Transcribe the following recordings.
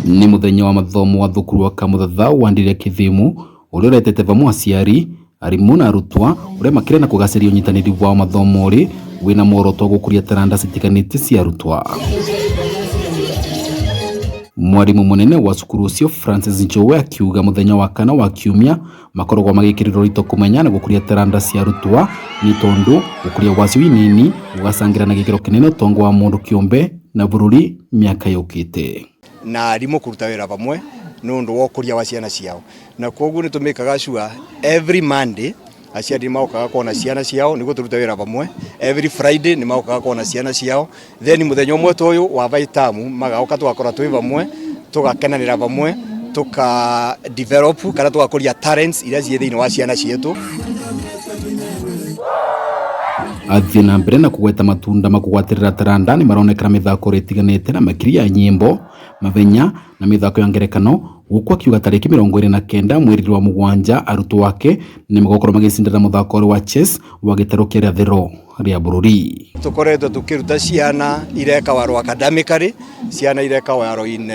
Nĩ mũthenya wa mathomo wa thukuru wa Kamũthatha wa Ndĩrĩ Kĩthimu ũrĩa ũretete vamwe aciari, arimũ na arutwa ũrĩa makĩria na kũgacĩria ũnyitanĩri wa mathomo ũrĩ wĩna muoroto wa gũkũria taranda citiganĩte cia arutwa. Mwarimũ mũnene wa cukuru ũcio Francis Njowe akiuga mũthenya wa kana wa kiumia makoragwo magĩkĩrĩra ũritũ kũmenya na gũkũria taranda cia arutwa nĩ tondũ gũkũria gwacio inini gũgacangĩra na gĩkĩro kĩnene ũtonga wa mũndũ kĩũmbe na bũrũri mĩaka yũkĩte. Na arimũ kũruta wĩra vamwe nĩ ũndũ wa ũkũria wa ciana ciao, na koguo nĩ tũmĩkaga sure every Monday aciari nĩ magokaga kuona ciana ciao nĩguo tũrute wĩra vamwe. Every Friday nĩ magokaga kuona ciana ciao, then mũthenya ũmwe ta ũyũ wa vaitamu magoka, tũgakorwo twĩ vamwe, tũgakenanĩra vamwe, tũka develop kana tũgakũria talents iria ciĩ thĩinĩ wa ciana ciitũ. Athiĩ na mbere na kũgweta matunda ma kũgwatĩrĩra taranda nĩ maronekana mĩthako ĩrĩa ĩtiganĩte na makĩria ya nyĩmbo, mahenya na mĩthako ya ngerekano, gũkũ akiuga tarĩki 29 mweri wa 7 arutwo ake nĩ megũkorwo magĩcindana mũthako ũrĩa wa chess wa gĩtarũ kĩa irathĩro rĩa bũrũri. Tukoretwo tukiruta ciana ireka waro academically, ciana ireka waro in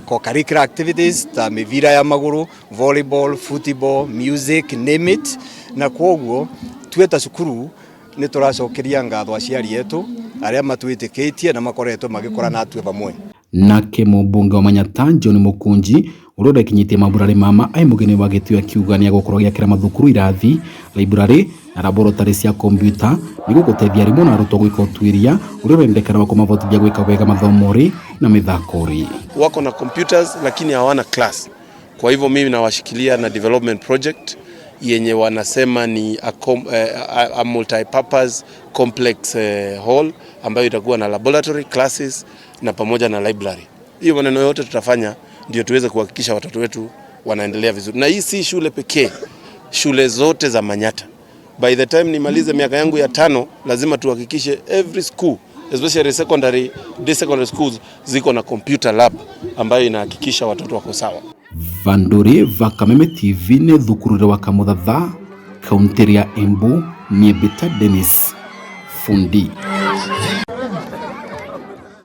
co-curricular activities ta mĩbira ya magũrũ, volleyball, football, music, name it. Na kwoguo tue ta cukuru nĩ tũracokeria ngatho aciari etu arĩa matwĩtĩkĩtie na makoretwo magĩkũra natue vamwe. Nake mũmbunge wa Manyata John Mũkunji ũrĩa ũrekinyĩtie mambura mama ai mũgeni wa gĩtĩo akiuga nĩ agũkorwo agĩakĩra mathukuru irathi, library na laboratory cia kompiuta nĩguo gũteithia arimũ na arutwo gwĩka ũtuĩria ũrĩa ũrendekana wa kũmahotithia gwĩka wega mathomo-rĩ na mĩthako-rĩ. Wako na computers lakini hawana class. Kwa hivyo mimi nawashikilia na development project yenye wanasema ni a multi-purpose complex hall ambayo itakuwa na laboratory classes na pamoja na library. Hiyo maneno yote tutafanya ndio tuweze kuhakikisha watoto wetu wanaendelea vizuri. Na hii si shule pekee, shule zote za Manyata. By the time nimalize miaka yangu ya 5, lazima tuhakikishe every school, especially secondary, day secondary schools ziko na computer lab ambayo inahakikisha watoto wako sawa. Vanduri va Kameme TV nĩ thukuru wa Kamũthatha, kaunti ya Embu, niĩ Mbita Dennis Fundi.